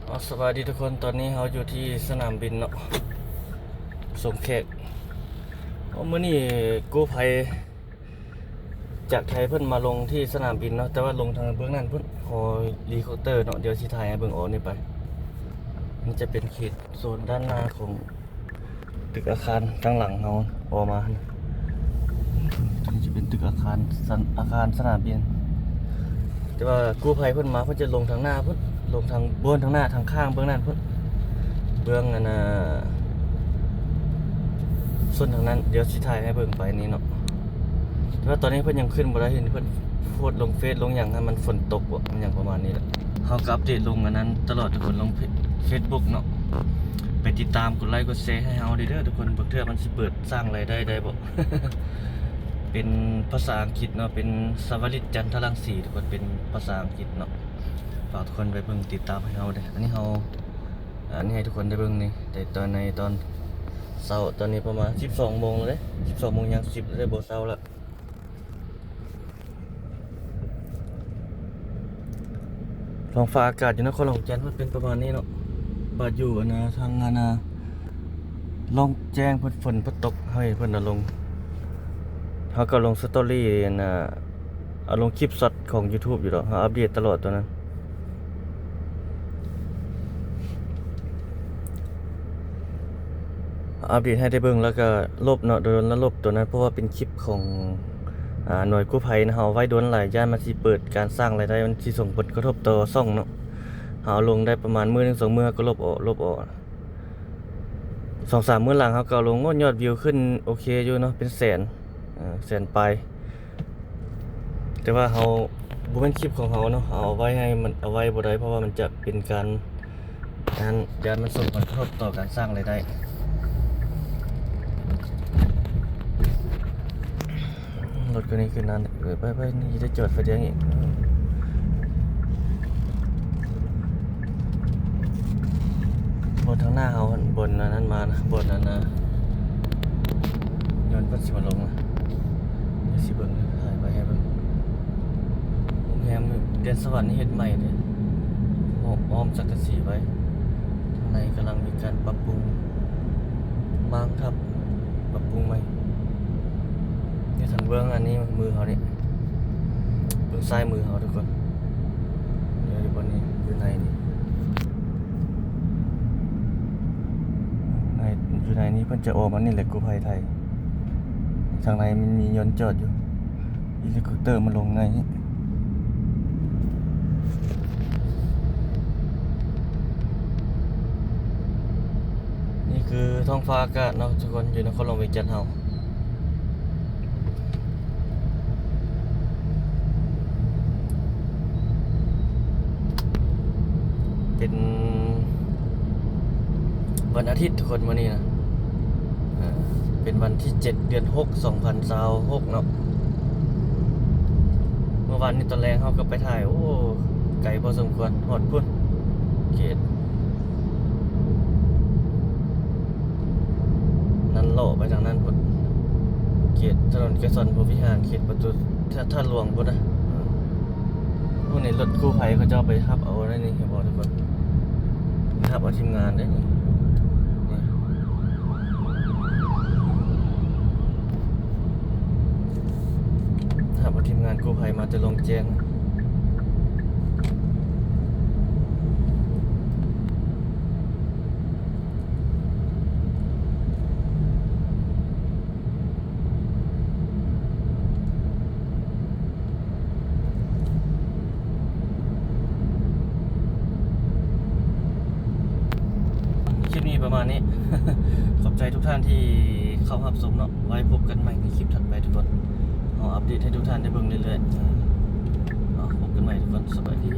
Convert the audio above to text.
ເອົາ ສະບາຍດີທຸກຄົນ, ຕອນນີ້ເຮົາຢູ່ທີ່ສະໜາມບິນເນາະ ສົ່ງແຂກ. ເອົາ ມື້ນີ້ກູ້ໄພຈາກໄທເພິ່ນມາລົງທີ່ສະໜາມບິນເນາະ, ແຕ່ວ່າລົງທາງເບື້ອງນັ້ນພຸ້ນ ຫໍເຮລິຄອບເຕີເນາະ. ດຽວຊິຖ່າຍໃຫ້ເບິ່ງອອກນີ້ໄປ, ມັນຈະເປັນເຂດໂຊນດ້ານໜ້າຂອງ ຕຶກອາຄານທາງຫຼັງເຮົາອອກມາຫັ້ນ, ຕົວນີ້ຈະເປັນຕຶກອາຄານ ອາຄານສະໜາມບິນ. ແຕ່ວ່າກູ້ໄພເພິ່ນມາ ເພິ່ນຈະລົງທາງໜ້າພຸ້ນ, ລົງທາງ ທາງໜ້າ ທາງຂ້າງເບື້ອງນັ້ນພຸ້ນ, ເບື້ອງອັນນ່າ ໂຊນທາງນັ້ນ. ດຽວຊິຖ່າຍໃຫ້ເບິ່ງໄປນີ້ເນາະ. ແຕ່ວ່າຕອນນີ້ເພິ່ນຍັງຂຶ້ນບໍ່ໄດ້, ເຫັນເພິ່ນໂພສລົງເຟສລົງຫຍັງ ມັນຝົນຕົກບໍ ຫຍັງປະມານນີ້ແຫຼະ. ເຮົາກໍອັບເດດລົງອັນນັ້ນຕະຫຼອດທຸກຄົນ, ລົງເຟ ເຟສບຸກເນາະ. ໄປຕິດຕາມກົດໄລກົດແຊໃຫ້ເຮົາເດີທຸກຄົນ, ບາງເທື່ອມັນຊິເປີດສ້າງລາຍໄດ້ໄດ້ບໍ. ເປັນພາສາອັງກິດເນາະ, ເປັນສະວະລິດຈັນທະລັງສີທຸກຄົນ, ເປັນພາສາອັງກິດເນາະ. ຝາກທຸກຄົນໄປເບິ່ງຕິດຕາມໃຫ້ເຮົາເດີ. ອັນນີ້ເຮົາ ອັນນີ້ໃຫ້ທຸກຄົນໄດ້ເບິ່ງນີ້ ແຕ່ຕອນໃນຕອນເຊົ້າ, ຕອນນີ້ປະມານສິບສອງໂມງແລ້ວເດ້, ສິບສອງໂມງຍ່າງສິບແລ້ວເດ້, ບໍ່ເຊົ້າລະ. ທ້ອງຟ້າອາກາດຢູ່ນະຄອນຫຼວງວຽງຈັນ ມັນເປັນປະມານນີ້ເນາະ. ບາດຢູ່ອັນນ່າ ທາງອັນນ່າ ລ່ອງແຈ້ງ ເພິ່ນ ຝົນເພິ່ນຕົກ, ເຮົາເຫັນເພິ່ນເອົາລົງ, ເຮົາກໍລົງສະຕໍຣີອັນນ່າ ເອົາລົງຄລິບຊັອດຂອງຢູທູບຢູ່ດອກ, ເຮົາອັບເດດຕະຫຼອດຕົວນັ້ນ. ອັບເດດໃຫ້ໄດ້ເບິ່ງ ແລ້ວກໍລົບເນາະ, ໂດນລະລົບຕົວນັ້ນ ເພາະວ່າເປັນຄລິບຂອງ ອາ ໜ່ວຍກູ້ໄພນະ. ເຮົາເອົາໄວ້ດົນຫຼາຍ ຢ້ານມັນຊິເປີດການສ້າງລາຍໄດ້, ມັນຊິສົ່ງຜົນກະທົບຕໍ່ຊ່ອງເນາະ. ເຮົາເອົາລົງໄດ້ປະມານມື້ໜຶ່ງສອງມື້ ເຮົາກໍລົບອອກ ລົບອອກ. ສອງສາມມື້ຫຼັງ ເຮົາກໍເອົາລົງ ໂອ້ ຍອດວິວຂຶ້ນໂອເຄຢູ່ເນາະ, ເປັນແສນ ເອີ ແສນປາຍ. ແຕ່ວ່າເຮົາ ບໍ່ແມ່ນຄລິບຂອງເຮົາເນາະ, ເຮົາເອົາໄວ້ໃຫ້ມັນ ເອົາໄວ້ບໍ່ໄດ້ ເພາະວ່າມັນຈະເປັນການ ຢ້ານ ຢ້ານມັນສົ່ງຜົນກະທົບຕໍ່ການສ້າງລາຍໄດ້. ລົດຄັນນີ້ຄືນັ້ນ ເອີ ໄປໆ ນີ້ໄດ້ຈອດໄຟແດງອີກ. ບ່ອນທາງໜ້າເຮົາຫັ້ນ ບ່ອນອັນນັ້ນມານະ ບ່ອນອັນນ່າ ຍ້ອນເພິ່ນຊິມາລົງນະ. ດຽວຊິເບິ່ງ ຖ່າຍໄປໃຫ້ເບິ່ງ. ໂຮງແຮມແດນສະຫວັນນີ້ເຮັດໃໝ່ເດ້, ອ້ອມ ອ້ອມສັງກະສີໄວ້. ທາງໃນກຳລັງມີການປັບປຸງ ມ້າງທັບ ປັບປຸງໃໝ່. ນີ້ທາງເບື້ອງອັນນີ້ມືເຮົານີ້ ເບື້ອງຊ້າຍມືເຮົາທຸກຄົນ. ເອີ ຢູ່ບ່ອນນີ້ ຢູ່ໃນນີ້ ໃນ ຢູ່ໃນນີ້ເພິ່ນຈະອອກມານີ້ແຫຼະ ກູ້ໄພໄທ. ທາງໃນມັນມີຍົນຈອດຢູ່ ເຮລິຄອບເຕີມາລົງໃນນີ້. ນີ້ຄືທ້ອງຟ້າອາກາດເນາະທຸກຄົນ ຢູ່ນະຄອນຫຼວງວຽງຈັນເຮົາ. ເປັນວັນອາທິດທຸກຄົນ ມື້ນີ້ນະ ເອີ ເປັນວັນທີເຈັດ ເດືອນຫົກ ສອງພັນຊາວຫົກເນາະ. ເມື່ອວານນີ້ຕອນແລງເຮົາກໍໄປຖ່າຍ ໂອ້ ໄກພໍສົມຄວນ ຮອດພຸ້ນ ເຂດ ນັ້ນເລາະໄປທາງນັ້ນພຸ້ນ ເຂດຖະໜົນໄກສອນພົມວິຫານ ເຂດປະຕູ ທ່າ ທ່າຫຼວງພຸ້ນນະ. ພວກນີ້ລົດກູ້ໄພເຂົາເຈົ້າໄປຮັບເອົາໄດ້ນີ້ ເຫັນບໍ່ທຸກຄົນ? ໄປຮັບເອົາທີມງານໄດ້ນີ້ ນີ້ ຮັບເອົາທີມງານກູ້ໄພມາແຕ່ລ່ອງແຈ້ງ. ຄລິບນີ້ປະມານນີ້ ຂອບໃຈທຸກທ່ານທີ່ເຂົ້າຮັບຊົມເນາະ. ໄວ້ພົບກັນໃໝ່ໃນຄລິບຖັດໄປທຸກຄົນ. ເຮົາອັບເດດໃຫ້ທຸກທ່ານໄດ້ເບິ່ງເລື້ອຍໆ. ເນາະ ພົບກັນໃໝ່ທຸກຄົນ. ສະບາຍດີ.